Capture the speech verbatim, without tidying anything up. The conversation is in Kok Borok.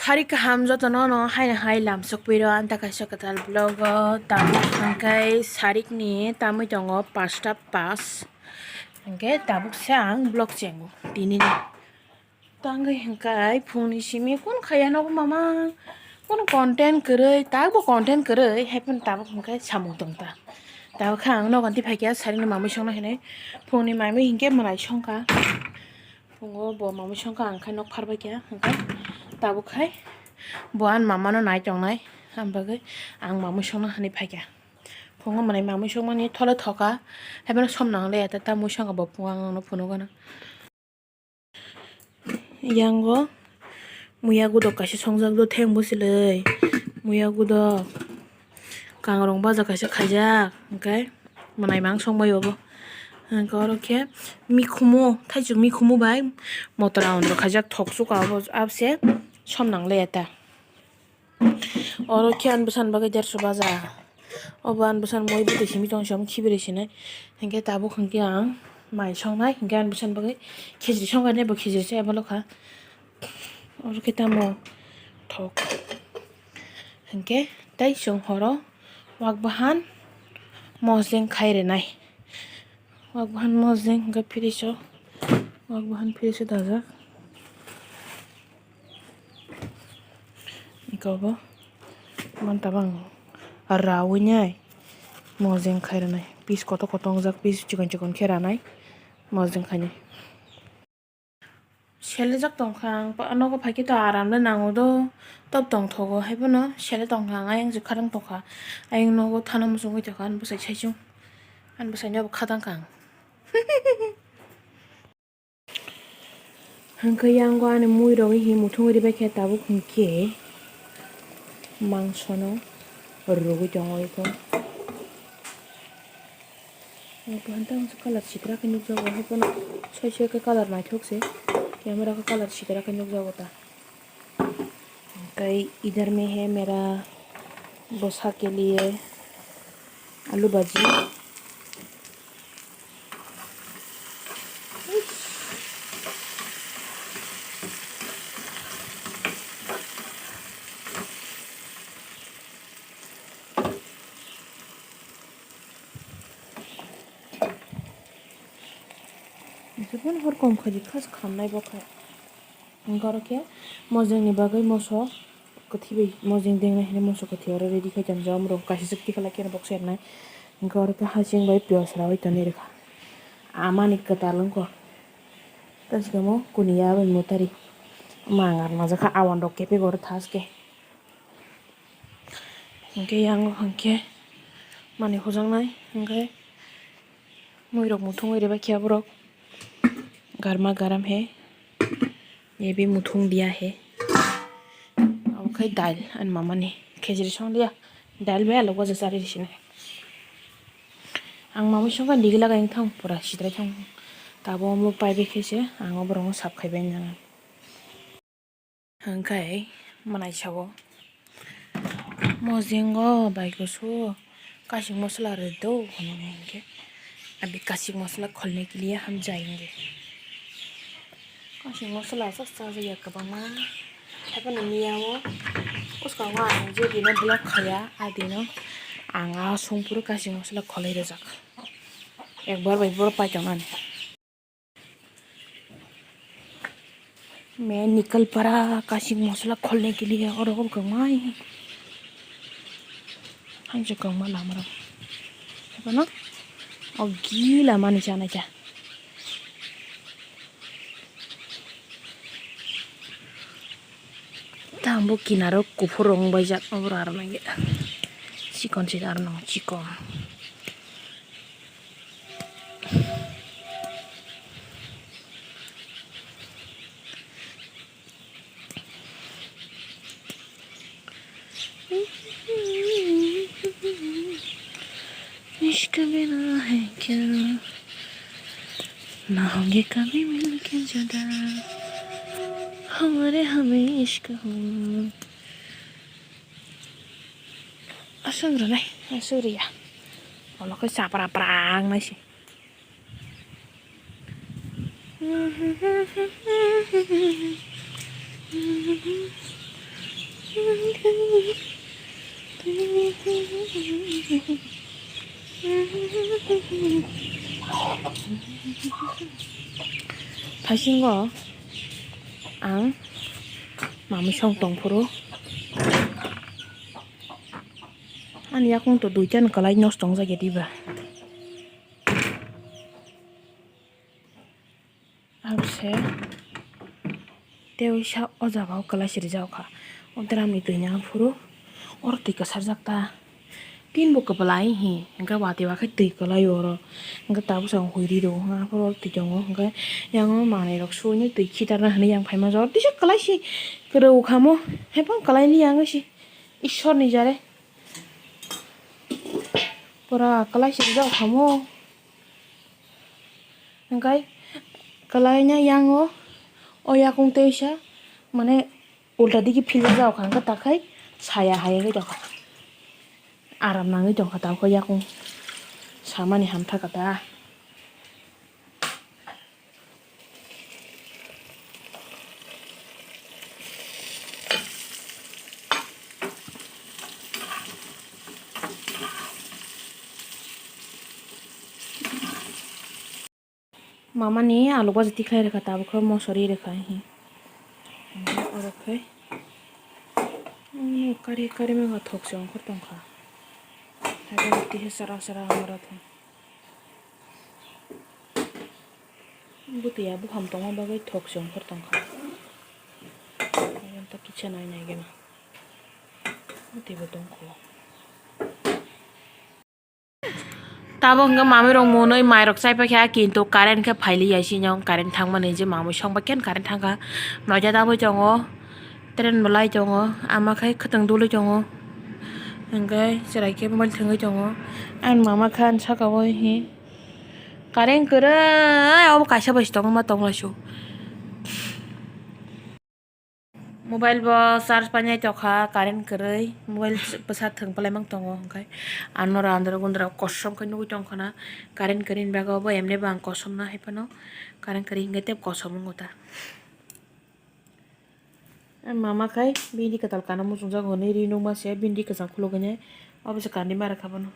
Hari kaham jotono no haino hai lamsok piro anta kaisa kwtal vlog o tabuk hwnkhe sarik ni tamwi tongo pasta pas hwnkhe tabuk se ang vlog chengo tini ni tangwi hwnkhe phone ni simi kun khaya nogo mama kun content kwrwi tabuk content kwrwi hai phano tabuk hwnkhe samung tongta tabuk khe ang nogo twi phaikha sarik ni mamwi songna hinwi phone ni mamwi hinkhe mwnaisongkha. Phungo bo mamwi songkha ang khai nok pharbai kha hwnkhe tabuk khai bo ani mama no nai tongnai ang bagwi ang mamwi songna hinwi phaikha. Phungo mwnai mamwi songmani thole thoka haiphano som nang le ta ta mui songkha bo phungo ang nono phunukgana. Yango muya gudok kaisa songjak do theng bwswlwi muya gudok. Kangrong baja kaisa khaijak hwnkhe mwnaima ang songbai obo hwnkhe oro khe mikhumu thaichuk mikhumu bai motora ondro khaijak thok chuka obo abse som nang le ta oro khe ani bwsani bagwi derso baja obo ani bwsani moi bwtwi simi tong song khibi rw sinai hwnkhe tabuk hwnkhe ang mai songnai hwnkhe ani bwsani bagwi khichri songkha ne bo khichri se abo lokha. Oro khe tamo thok. Hinkhe tei chwng horo wak bahan mosdeng khai rwnai. Wak bahan mosdeng hinkhe fridge o, wak bahan fridge o dajak. Eko bo manta bang rawi nai mosdeng khai rwnai. Piece kotor kotor wngjak, piece chikon chikon khe ranai mosdeng khainai. Selejak tongkha ang, nogo phaikhe to aram le nango do, top tongthogo, haiphano sele tongkha ang, ayang je khadang tongkha, ayang nogo thana muchungwi tongkha, ani bwsai saichung, ani bwsaino bo khadang kha ang. Hwnkhe yango ani muirok hi muthungwi ribaikhe tabuk hwnkhe mangsono rwgwi tongo eko. Ang kaham tamo se colour sitra khe nukjago, haiphano soi soi khe colour naithok se, camera khe colour sitra khe nukjago ta. Tei idhar mein hai mera bosa ke liye alu bhaji. Hor kom khaidi khas khamnai bo khai. Hwnkhe oro khe mojeng ni bagwi moso kwthwi bai mojeng dengnai hinwi moso kwthwi oro ready khai tongjak. Omorok kaisa swk tikhala khe box ernai. Hwnkhe oro khe hasing bai piyaj rawi tonwi rwkha. Amani kwtal wngkha. Tei swkang kuniya bai mwtari. Mangar majak kha awan rok kepek oro thaske. Hwnkhe yang hwnkhe mani hujaknai hwnkhe muirok muthungwi rwbaikhe borok garma garam he ye bhi muthung diya he. Obo khai dal ani mamani khejri song liya dal bai alok baja chari sinai. Ang mamwi songkha digi laga wngthang pura sidrai thang tabo omo paibai khe se ang o borok no sap khai bai nang. Hwnkhe mwnaisa o mojeng o bai kusu kasing mosola rwdo hwnwi hwnkhe abi kasing mosola kholne kiliya ham jayenge kasing mosola sa chajakya kwbangma haiphano miya o bwskango ang je dino vlog khaiya a dino ang a songphuru kasing mosola kholai rwjak ekbar bai boro paitongnani. Me nikal para kasing mosola kholne kiliya oro kwbangma hai hai. Hangso kwbangma lama rok. Haiphano o gila mani chanai kha. Tamo kinaro kuphur rong bai jak oro aro nang chikon se aro nang chikon. इश्क बिना है क्या, ना होंगे कभी मिलके जुदा, हमारे हमें इश्क हो. Aswk rwnai, aswk rwya. Olo khe chapra prang nai se. Thaisingo ang mamwi song tongphuru ani yakung to duitan kwlai nosto wngjak ya diba. Abse tei uisa o jaga o kwlai se rijak kha. O drum ni twi ni aphuru oro twi kwsarjak ta. Tin bo kwplai hi hwnkhe watwi ba khe twi kwlai oro. Hwnkhe tabuk chwng hwi ri rw hwnkhe aphuru oro twi tongo. Hwnkhe yang o manwi rok suinai twi khitarna hwnwi yang phaima jor tisa kwlai se kwrwi khamo. Haiphang kwlai li yang se Ishwar ni jare pura kwlai se rijak khamo. Hwnkhe kwlaina yango o yakung teisa mane ulta digi philjak kha, hwnkhe takhai saya hai wngwi tongkha, aram nangwi tongkha tabukhe yakung samani hamthakha ta. Mama ni alu baji tikhlai rwkha, tabukhe mosori rwkha hi. Oro khe, mm, kari kari mangkha, thok se ongkhor tongkha. Haikhe tisa sara sara hamra thung. Bwtwi ya buphang tongma bagwi thok se ongkhor tongkha. Ayang ta kisa nai nai gana. Bwtwi bo tongkho. Tabuk hwnkhe mamwi rok mwnwi mai rok chaipaikha, kintu current khe phailiya, sini current thangmani je mamwi songbai khe current thangkha, noida tabwi tongo, train bo lai tongo, ama khe khwtwng dului tongo, hwnkhe chwrai khe mobile thwngwi tongo, ani mama khe ani saka o hi current kwrwi obo kaisa bai se tongma ma tonglaisio. Mobile bo charge painai tongkha, current kwrwi, mobile bwsa thwng palaimang tongo, hwnkhe ano randra gundra kosom khe nugwi tongkha na, current kwrwi ni bagwi bo emne bo ang kosom na hai phano, current kwrwi hinkhe tei kosom wngo ta. Mama khai bini kwtal kana muchungjak hwnwi ri nukma se bini ri kwcham khulugwi nai, obo se kanwi ma rwkha bono.